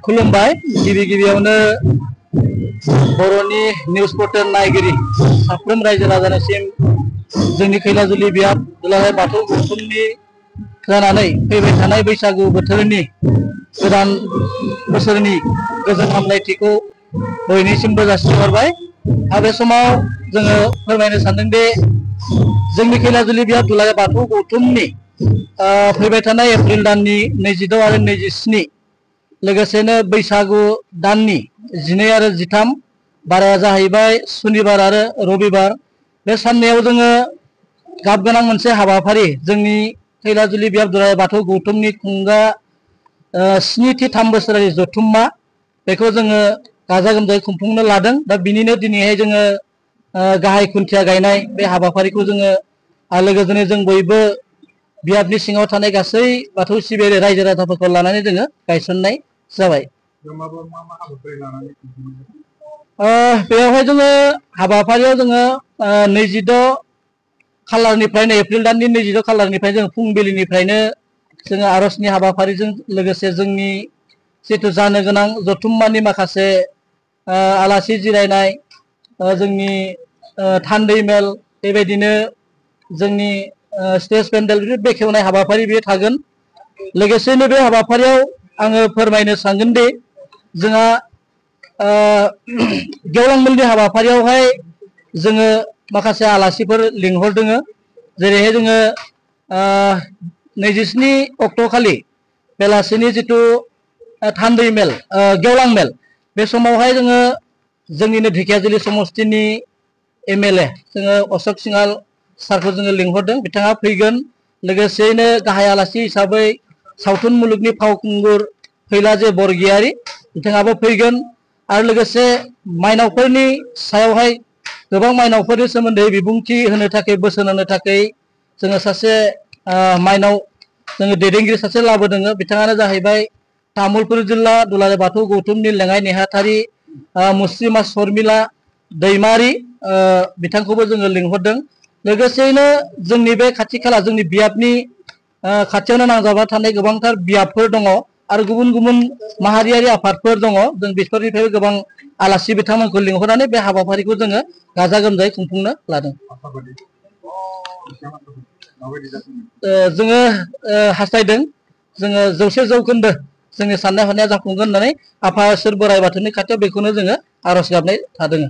खुलुमबाय गिबि गिबियावनो बर'नि निउज पर्टेल नायगिरि साफ्रोम रायजो राजानिसिम जोंनि खैलाजुलि बियाब दुलाराय बाथौ गौथुमनि जानानै फैबाय थानाय बैसागु बोथोरनि गोदान बोसोरनि गोजोन हामलायथिखौ बयनिसिमबो जासिहरबाय। आरो बे समाव जोङो फोरमायनो सानदों दि जोंनि खैलाजुलि बियाब दुलाराय बाथौ गौथुमनि फैबाय थानाय एप्रिल दाननि 22 आरो 27 लोगोसेनो बैसागु दाननि 12 आरो 13 बाराया जाहैबाय सुनिबार आरो रबिबार। बे साननैयाव जोङो गाब गोनां मोनसे हाबाफारि जोंनि खैलाजुलि बियाब दुलाराय बाथौ गौथुमनि खुंगा 7थि 3 बोसोरारि जथुम्मा बेखौ जोङो गाजा गोमजायै खुंफुंनो लादों। दा बिनिनो दिनैहाय जोङो गाहाय खुन्थिया गायनाय बे हाबाफारिखौ जोङो लोगोजोंनो जों बयबो बियाबनि सिङाव थानाय गासै बाथौ सिबियारि रायजो राजाफोरखौ लानानै जोङो गायसननाय जाबाय। बेयावहाय जोङो हाबाफारियाव जोङो 26 खालारनिफ्रायनो एप्रिल दाननि 26 खालारनिफ्राय जों फुंबिलिनिफ्रायनो जोङो आर'जनि हाबाफारिजों लोगोसे जोंनि जितु जानो गोनां जथुम्मानि माखासे आलासि जिरायनाय जोंनि थान्दै मेल बेबायदिनो जोंनि स्टेज पेन्डेल बेखेवनाय हाबाफारि बे थागोन। लोगोसेनो बे हाबाफारियाव आङो फोरमायनो सानगोन दि जोंहा गेवलां मेलनि हाबाफारियावहाय जोङो माखासे आलासिफोर लिंहरदों। जेरैहाय जोङो 27 अक्ट' खालि बेलासिनि जितु थान्दै मेल गेवलां मेल बे समावहाय जोङो जोंनिनो ढेकियाजुलि समस्तिनि MLA जोङो अशक सिंहाल सारखौ जोङो लिंहरदों। बिथाङा फैगोन। लोगोसेयैनो गाहाय आलासि हिसाबै सावथुन मुलुगनि फावखुंगुर फैलाजे बरगयारी बिथाङाबो फैगोन। आरो लोगोसे माइनावफोरनि सायावहाय गोबां माइनावफोरनि सोमोन्दै बिबुंथि होनो थाखाय बोसोन होनो थाखाय जोङो सासे माइनाव जोङो दैदेनगिरि सासे लाबोदों। बिथाङानो जाहैबाय तामुलपुर जिल्ला दुलाराय बाथौ गौथुमनि लेङाइ नेहाथारि मुस्रिमा शर्मिला दैमारि बिथांखौबो जोङो लिंहरदों। लोगोसेयैनो जोंनि बे खाथि खाला जोंनि बियाबनि खाथियावनो नांजाबना थानाय गोबांथार बियाबफोर दङ आरो गुबुन गुबुन माहारियारि आफादफोर दङ। जों बेफोरनिफ्रायबो गोबां आलासि बिथांमोनखौ लिंहरनानै बे हाबाफारिखौ जोङो गाजा गोमजायै खुंफुंनो लादों। जोङो हास्थायदों जोङो 100% जोंनि साननाय हनाया जाफुंगोन होननानै आफा इसोर बोराइ बाथौनि खाथियाव बेखौनो जोङो आर'ज गाबनाय थादों।